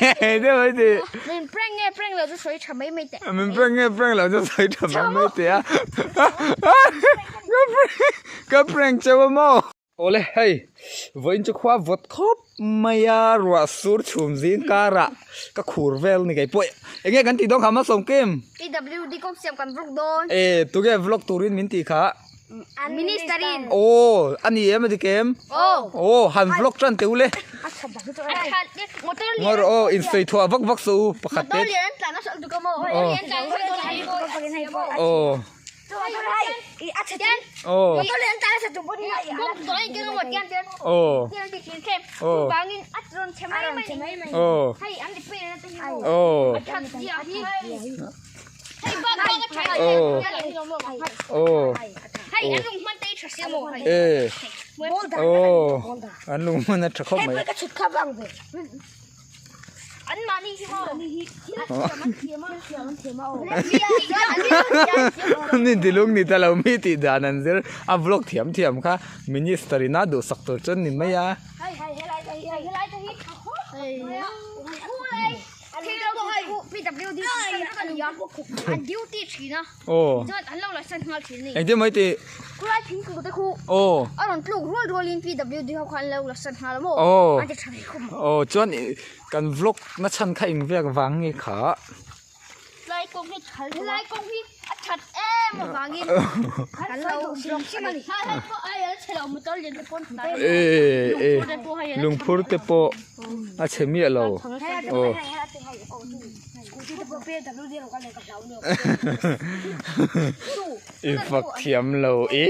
Min prank nge prank lo chu sawi tha mai mai teh. Min prank nge prank lo chu sawi tha mai mai teh a. Ka prank cheu a maw. Awle hei vawiin chu khua vawt khawp mai a ruah sur chhum zing karah ka khur vel ni kei pawh enge kan tih dawn kha hmasawm kim. PWD kawng siam kan vlog dawn. E tunge vlog turin min tih kha. Minister in. Aw a ni em a dik em? Aw. Aw han vlog tan teh u le. A that dak chu a that motor lian. Ngawr aw in sawi thuah vak vak suh u pakhat te. Motor lian an tlan a hralh duk a maw. Aw. Aw. Aw. Motor lian an tlan a hralh duk bawk ni. Aw. Aw. Aw. Aw. An lung hman a tha khawp mai. Ni dilung ni ta lo mi tih dan an zir a vlog thiam thiam kha minister in a duhsak tur chuan ni mai a. Aw engtin mai tih aw aw aw chuan kan vlog na chhan kha eng vek vang nge kha. Lungphur te pawh a chhe miah lo aw. I fak thiam lo e.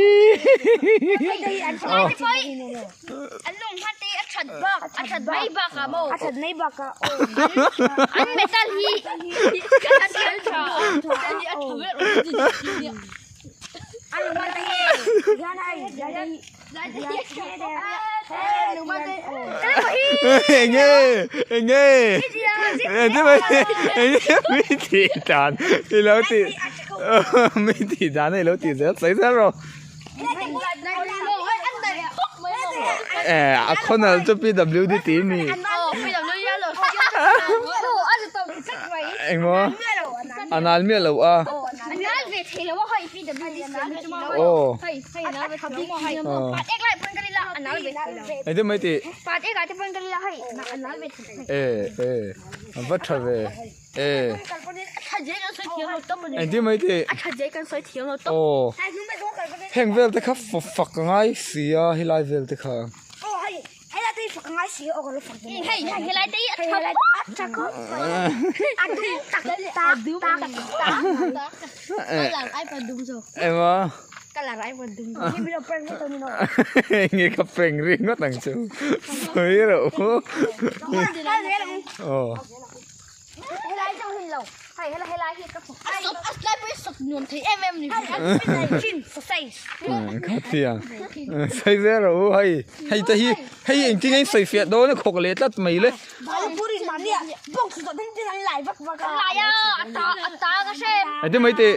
Enge enge enge mi tih dan i lo tih mi tih dan i lo tih zel sawi zel rawh. Eh a khawnal chu PWD tih mi. Engmaw a nal miah lo a. Aw. Engtin mai tih. Eh eh a va tha ve. Eh. Engtin mai tih. Aw. Heng vel te kha fak a ngai si a helai vel te kha. Ema. Nge ka prank ringawt ang chu. Sawi reuh. Aw. Khatia sawi zel rawh u hei hei te hi hei engtin nge sawi fiah dawn a khawk leh tlat mai le. Engtin mai tih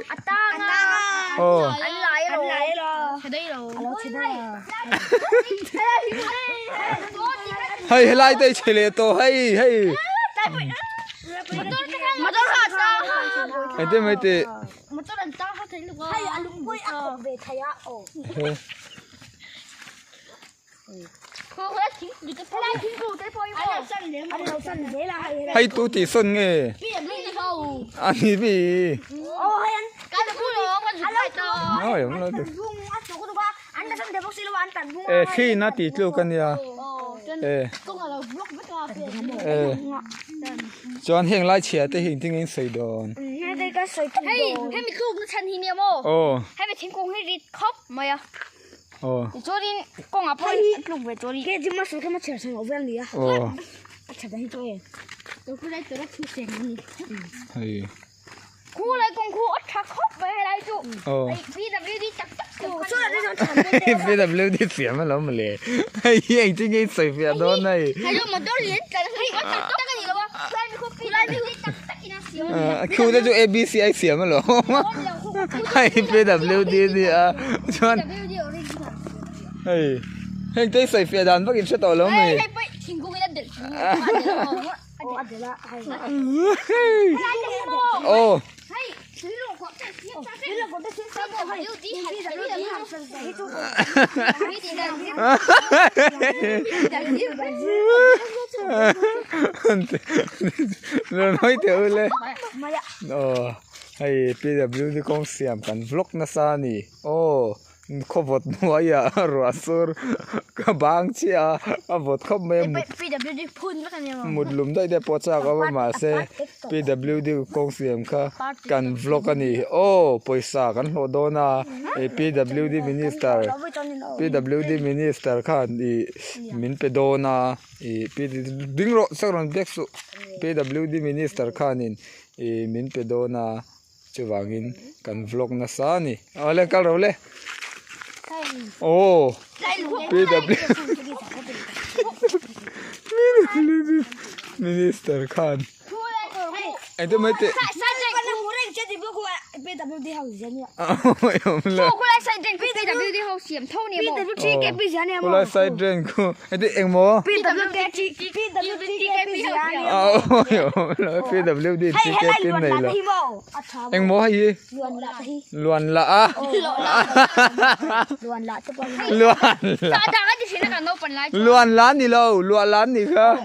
aw. Hei helai te hi chhe leh tawh hei hei. Engtin mai tih. Hei tu tih sawn nge a ni mi. Eh thli in a tih tluk a nia eh eh chuan heng lai chhia te hi engtin nge in sawi dawn aw aw aw hei. PWD siam alawm mawle. Hei hi engtin nge i sawi fiah dawn hei. Khu te chu ABC ai siam alawm. Hei PWD nia chuan hei heng te i sawi fiah dan vak in hre tawh lo mai. Aw. Rawn hawi teh u le. Aw hei PWD kawng siam kan vlog nasa a ni. Aw khaw vawt hnuaiah ruah sur ka bang chiah a, a vawt khawp mai a mut lum daih daih pawh a chak awm a mahse PWD kawng siam kha kan vlog a ni. Aw pawisa kan hlawh dawn a PWD minister PWD minister khan ih min pe dawn a ih ding rawh sak rawn biak suh PWD minister khanin ih min pe dawn a. Chuvangin kan vlog nasa a ni. Awle kal ro le. Aw PW Minister khan. Eng te mai te. Khulai side drain khu. Eng te eng maw? PWD TKP nei lo. Eng maw hei hi? Luan la a. Luan la. Luan la ni lo, luah la ni kha.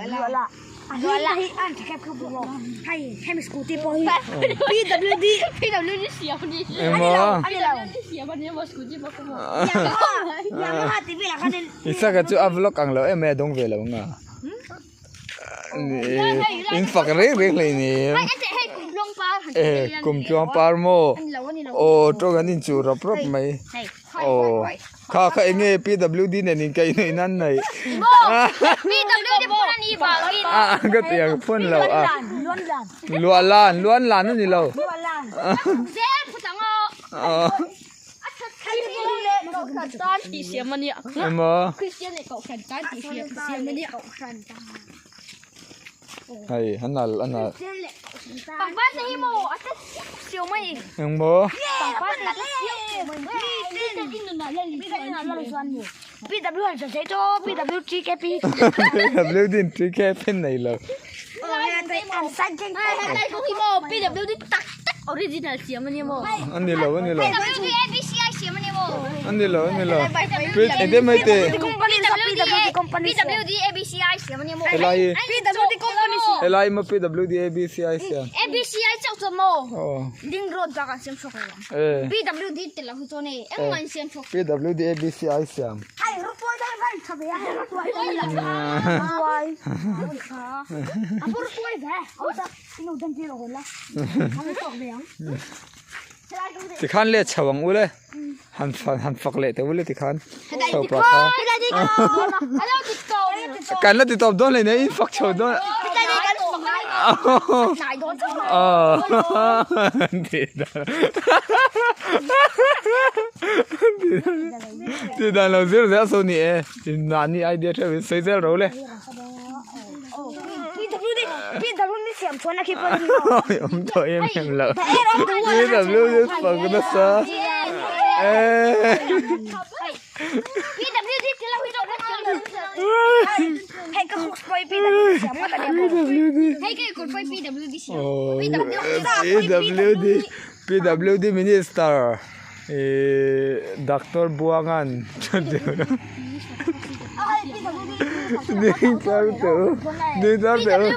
Eng maw? Isaka chu a vlog ang lo em mai a dawng ve lo ang a. In fak reng reng hlei ni. E kum tluang par maw. Aw tawng an inchuh rawp rawp mai. Aw kha kha enge PWD nen in kaih hnaih nan nei. A ka ti ang phun lo a. Luah lan luan lan a ni lo. Emaw hei a nal a nal engmaw PWD in TKP nei lo A ni lo a ni lo a ni lo a ni lo eng em mai te helai helai maw PWD ABCI siam PWD ABCI siam. Tikhan le chho ang ule han han fak leh teh ule tikhan chho pah kha kan la ti tawp dawn hlei nei in fak chho dawn ti dan lo zir zel so ni e mahni idea theuh in sawi zel ro le. Awm tawh em em lo PWD fak nasa PWD PWD minister Ihh doctor Buanga'n ding tar teh u ding tar teh u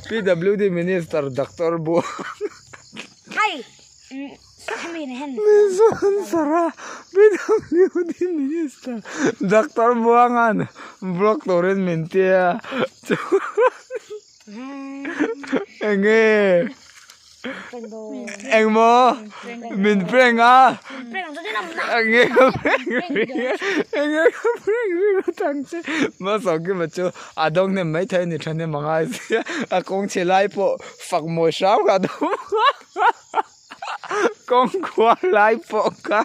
PWD minister doctor Buang Mizoram sara PWD minister doctor Buanga'n vlog turin min tia chuan Enge engmaw min prank a enge ka prank enge ka prank ringawt ang che Malsawmkima chu a dawng hnem maithei a ni thahnem a ngai sia a kawng chhe lai pawh fak mawi hram kha a dawng kawng khuar lai pawh kha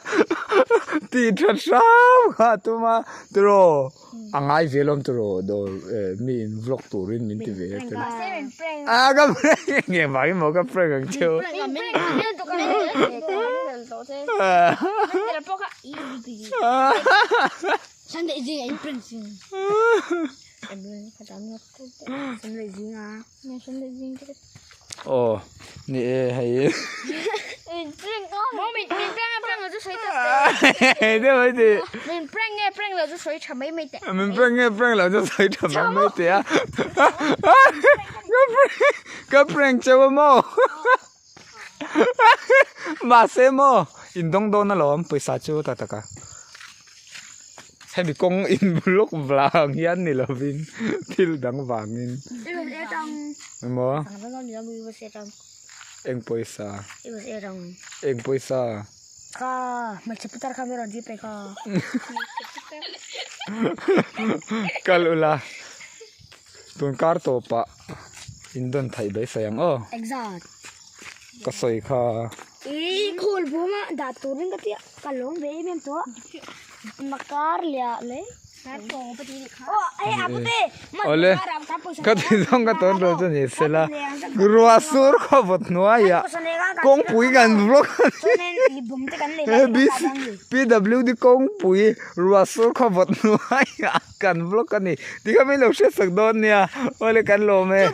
tih tha hram kha a tum a tiraw. A ngai ve lawm tiraw dawr mi in vlog turin min ti ve a tel a ka prank nge vangin maw ka prank ang cheu Aw ni e hei. Min prank nge prank lo chu sawi tha mai mai teh. Min prank nge prank lo chu sawi tha mai mai teh a. Ka prank cheu a maw. Mahse maw in dawng dawn alawm pawisa chu tak tak a. Hemi kawng in block vang hian ni lovin thil dang vangin. Emaw eng pawisa eng pawisa. Kal ula tun kar tawpah in dawn theih beisei ang aw. Ka sawi kha. I khawl bawm a dah turin ka tia ka lawm ve em em tawh a kar leh leh Awle ka ti zawng ka tawn tur chu ni sela ruah sur khaw vawt hnuaiah kawngpui kan vlog a ni PWD kawngpui ruah sur khaw vawt hnuaiah kan vlog a ni tikha min lo hriatsak dawn nia awle kan lawm e.